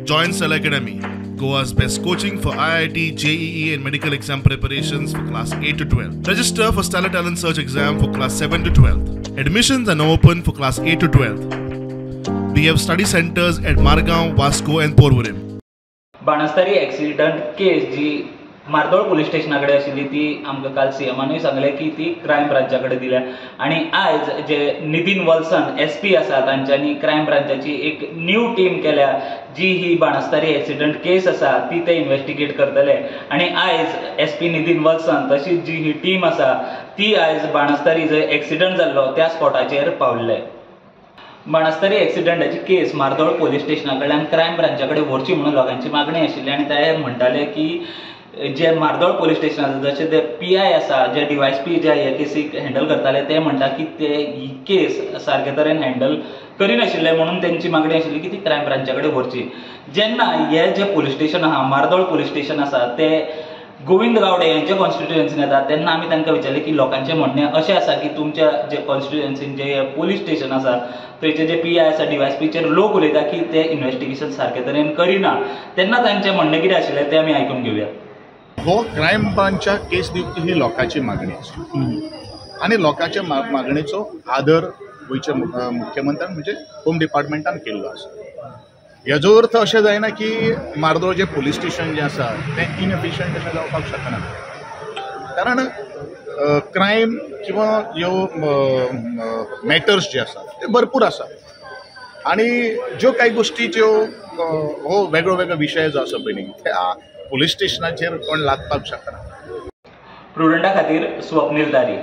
Join Stellar Academy, Goa's best coaching for IIT, JEE and medical exam preparations for class 8 to 12. Register for Stellar Talent Search exam for class 7 to 12. Admissions are now open for class 8 to 12. We have study centers at Margao, Vasco and Porvorim. Banastari accident case ji Mardol police स्टेशना कडेन आशिल्ली ती आमकां काल सीएमानूय सांगलें की ती crime ब्रांचा कडेन दिल्या आनी आयज जे नितीन वल्सन एसपी आसा तांच्यांनी क्रायम ब्रांचाची एक न्यू टीम केल्या जी ही बाणस्तारी एक्सिडंट केस आसा ती ते इन्वेस्टिगेट करतले आनी आयज एसपी नितीन वल्सन तशीच जी ही टीम आसा ती आयज बाणस्तारी जंय एक्सिडंट जाल्लो त्या स्पॉटाचेर पावल्ले. बाणस्तारी एक्सिडंटाची केस मार्दोळ पोलीस स्टेशना कडल्यान क्रायम ब्रांचा कडेन व्हरची म्हणून लोकांची मागणी आशिल्ली आनी ते म्हणटाले की जे मार्दोळ पोलीस स्टेशन आसा जशे ते पी I आसा जे डीवायएसपी जे हे केसीक हँडल करताले ते म्हणटा की ते ही केस सारके तरेन हँडल करिनाशिल्ले म्हणून तेंची मागणी आशिल्ली की ती क्रायम ब्रांचा कडेन व्हरची. जेन्ना हे जे पोलीस स्टेशन आहा मार्दोळ पोलीस स्टेशन आसा ते गोविंद गावडे यांच्या कॉन्स्टिट्युएन्सीन येता तेन्ना आमी तांकां विचारलें की लोकांचें म्हणणें अशें आसा की तुमच्या जे कॉन्स्टिट्युएन्सीन जे पोलीस स्टेशन आसा थंयचे जे पी I आसा डीवायएसपीचेर लोक उलयता की ते इन्वेस्टिगेशन सारके तरेन करिना तेन्ना तांचें म्हणणें कितें आशिल्लें तें आमी आयकून घेवया. हो क्रायम ब्रांचाक केस दिवची ही लोकांची मागणी आसा आनी लोकांच्या मागणेचो आदर गोंयच्या मुख्यमंत्र्यान म्हणजे होम डिपार्टमेंटान केल्लो आसा. हेजो अर्थ अशें जायना की मार्दोळ जें पोलीस स्टेशन जें आसा तें इनएफिशियंट अशें जावपाक शकना, कारण क्रायम किंवा ह्यो मॅटर्स जे आसा ते भरपूर आसा आनी ज्यो कांय गोश्टी ज्यो हो वेगळो वेगळो विशय जो आसा पळय न्ही त्या पोलीस स्टेशनाचेर कोण लागपाक शकना. प्रुडंटा खातीर स्वप्नील तारी.